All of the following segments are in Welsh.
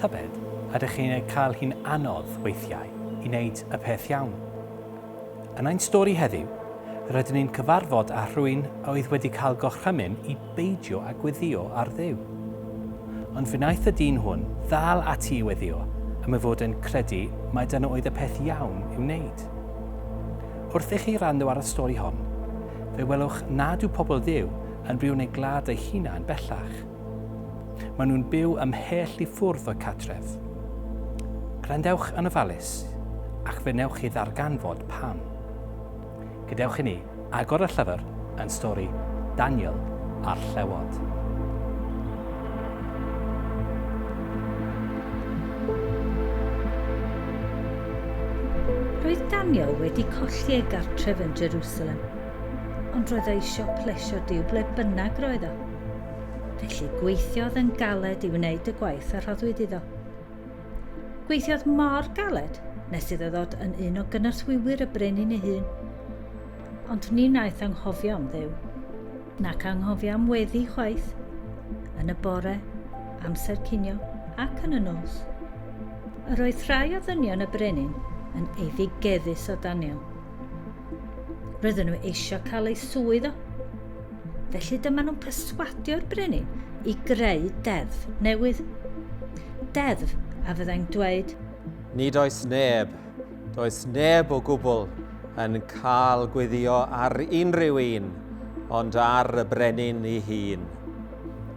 Tybed, ydych chi'n ei cael hi'n anodd weithiau i wneud y peth iawn? Yn ein stori heddiw, rydyn ni'n cyfarfod â rhywun a oedd wedi cael gorchymyn i beidio â gweddïo ar Dduw. Ond fe wnaeth y dyn hwn ddal ati i weddïo am ei fod e'n credu mai dyna oedd y peth iawn i'w wneud. Wrth i chi wrando ar y stori hon, fe welwch nad yw pobl Dduw yn byw yn eu gwlad eu hunain bellach. Maen nhw'n byw ymhell i ffwrdd o'u cartref. Gwrandewch yn ofalus, ac fe wnewch chi ddarganfod pam. Gadewch i ni agor y llyfr yn stori Daniel a'r Llewod. Roedd Daniel wedi colli ei gartref yn Jerusalem, ond roedd o eisiau plesio Duw ble bynnag roedd o. Felly gweithiodd yn galed i wneud y gwaith a rhoddwyd iddo. Gweithiodd mor galed nes iddo ddod yn un o gynorthwywyr y brenin ei hun. Ond ni wnaeth anghofio am Dduw, nac anghofio am weddi chwaith, yn y bore, amser cinio ac yn y nos. Yr oedd rhai o ddynion y brenin yn eiddigeddus o Daniel. Roedden nhw eisiau cael ei swydd o. Felly dyma nhw'n perswadio'r brenin i greu deddf newydd. Deddf a fyddai'n dweud, Nid oes neb, does neb o gwbl yn cael gweddio ar unrhyw un, ond ar y brenin ei hun.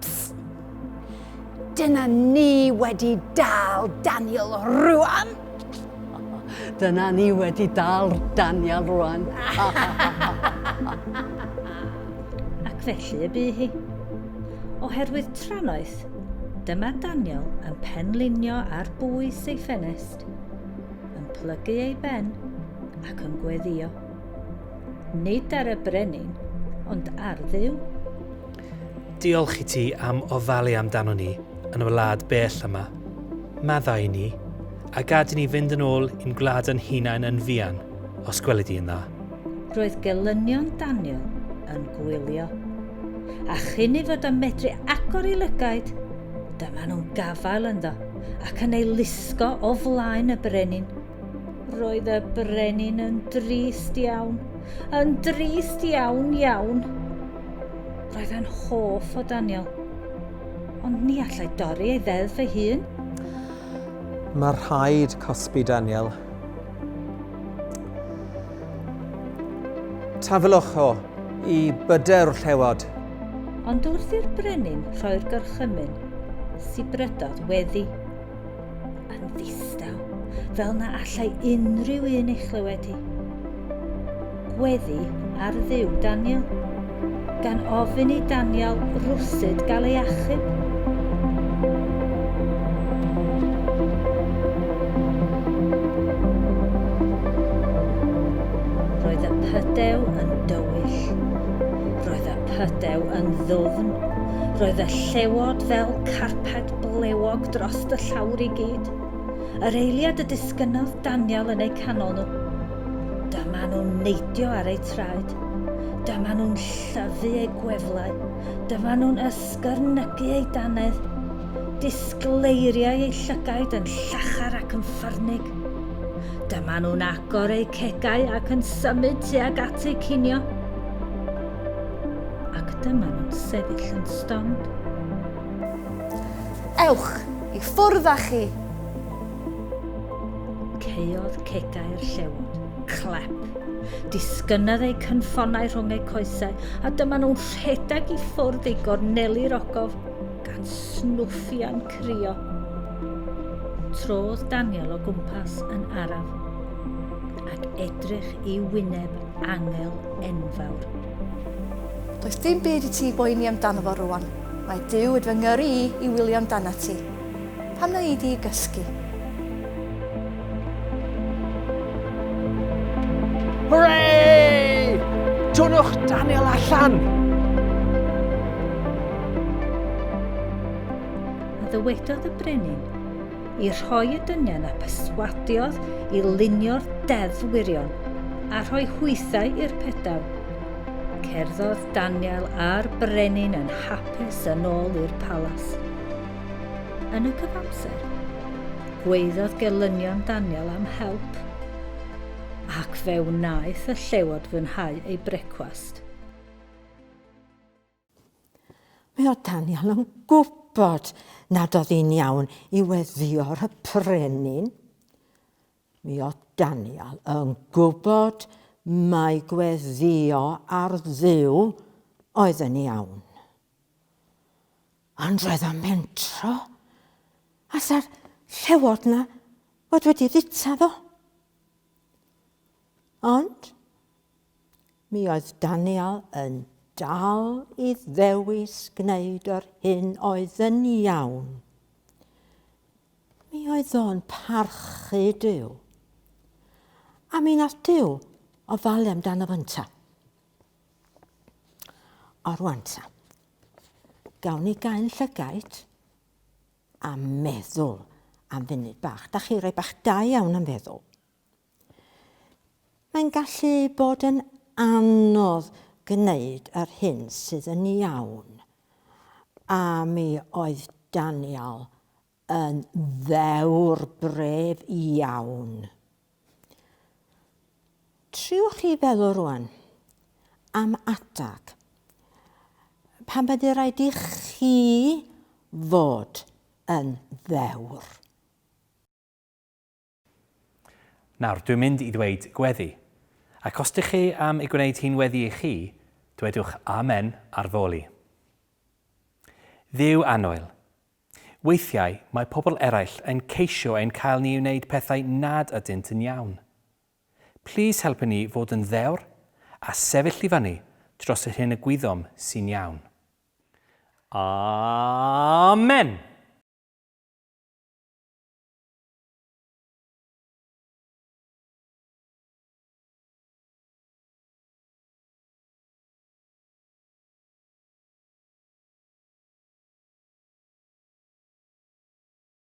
Psst! Dyna ni wedi dal Daniel rwan! Dyna ni wedi dal Daniel rwan. Ac felly y bu hi. Oherwydd trannoeth, dyma Daniel yn penlinio ar bwys ei ffenest, yn plygu ei ben ac yn gweddio. Nid ar y brenin, ond ar Dduw. Diolch i ti am ofalu amdanon ni yn y wlad bell yma. Maddau i ni, a gad i ni fynd yn ôl i'n gwlad yn hunain yn fuan, os gweli di yn dda. Roedd gelynion Daniel yn gwylio, a chyn ei fod o'n medru agor ei lygaid, dyma nhw'n gafael ynddo ac yn ei lusgo o flaen y brenin. Roedd y brenin yn drist iawn, yn drist iawn iawn. Roedd e'n hoff o Daniel, ond ni allai dorri ei ddeddf ei hun. Mae rhaid cosbi Daniel. Taflwch o i byder llewod. Ond wrth i'r brenin rhoi'r gorchymyn, sibrydodd weddi. Yn ddistaw, fel na allai unrhyw un ei chlywed hi. Gweddi ar Dduw Daniel, gan ofyn i Daniel rwsut gael ei achub. Roedd y pydew yn dywyll. Roedd y pydew yn ddwfn. Roedd y llewod fel carped blewog drost y llawr i gyd. Yr eiliad y disgynnodd Daniel yn eu canol nhw. Dyma nhw'n neidio ar eu traed. Dyma nhw'n llyfu eu gweflau. Dyma nhw'n ysgyrnygu eu dannedd. Disgleiriau eu llygaid yn llachar ac yn ffyrnig. Dyma nhw'n agor eu cegau ac yn symud tuag at eu cinio. Ac dyma nhw'n sefyll yn stond. Ewch i ffwrdd â chi! Caeodd cegau'r llewod. Clep! Disgynnodd eu cynffonnau rhwng eu coesau, a dyma nhw'n rhedeg i ffwrdd i gorneli'r ogof, gan snwffian crio. Trodd Daniel o gwmpas yn araf, ac edrych i wyneb angel enfawr. Does dim byd i ti boeni amdano fo rwan. Mae Duw wedi fy ngyrru i i wylio amdanat ti. Pam na ei di i gysgu? Hooray! Twnwch Daniel allan! A ddywedodd y brenin i rhoi y dynion a perswadiodd i lunio'r deddf wirion a rhoi hwythau i'r pedaw. Cerddodd Daniel a'r brenin yn hapus yn ôl i'r palas. Yn y cyfamser, Gwaeddodd gelynion Daniel am help, ac fe wnaeth y llewod fwynhau eu brecwast. Mi oedd Daniel yn gwybod nad oedd hi'n iawn i weddio ar y brenin. Mi oedd Daniel yn gwybod mai gweddio ar Dduw oedd yn iawn. Ond roedd o'n mentro. A sa'r llewod na fod wedi ddita fo. Ond mi oedd Daniel yn dal i ddewis gwneud yr hyn oedd yn iawn. Mi oedd o'n parchu Duw. A mi nath Duw ofalu amdano fynta. O rwan ta, gawn ni gael llygaid a meddwl am funud bach. Da chi roi bach da iawn am feddwl. Mae'n gallu bod yn anodd gwneud yr hyn sydd yn iawn. A mi oedd Daniel yn ddewr bref iawn. Triwch chi feddwl rwan am adag pan bydde rhaid i chi fod yn ddewr. Nawr, dwi'n mynd i ddweud gweddi. Ac os dych chi am ei gwneud hi'n weddi i chi, dwedwch Amen ar fy ôl i. Dduw annwyl, weithiau mae pobl eraill yn ceisio ein cael ni i wneud pethau nad ydynt yn iawn. Plîs helpu ni fod yn ddewr a sefyll i fyny dros yr hyn y gwyddom sy'n iawn. Amen!